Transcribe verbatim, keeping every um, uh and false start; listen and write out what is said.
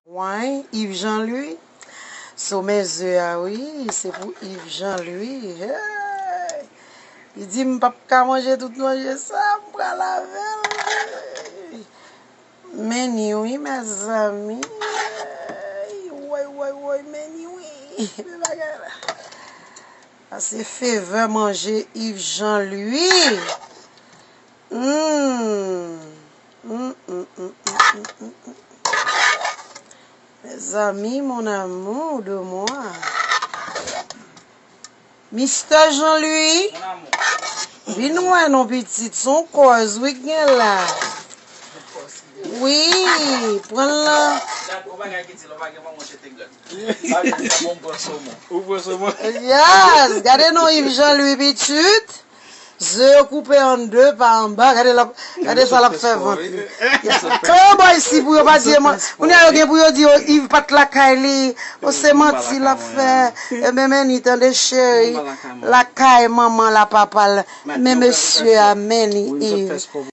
Wany, Yves Jean Louis. Somè ze a, wi, se pou Yves Jean Louis. Hey! Li di m p ap ka manje tout manje sa, m pral avè l. Meni wi, mezanmi. Hey! Woy, woy, woy, meni wi. Men bagay la. Sa se favè manje Yves Jean Louis. Hmm. Hmm, hmm, hmm. Mes amis, mon amour de moi. Mister Jean Louis, vin wè non pitit, se yon kòz wi k gen la. Wi, pran l lan. Ou pran somon. Yes, gade non Yves Jean Louis pitit. Ze yo koupe an de pa anba, gade l ap, gade sa l ap fè vant li. Claire Boy si pou yo pa di man, kounye a yo gen pou yo di yo Yves pa t lakay li. O se manti l ap fè. Ebyen Meni tande cheri, lakay manman l a papa l. Men mesye a Meni Yves.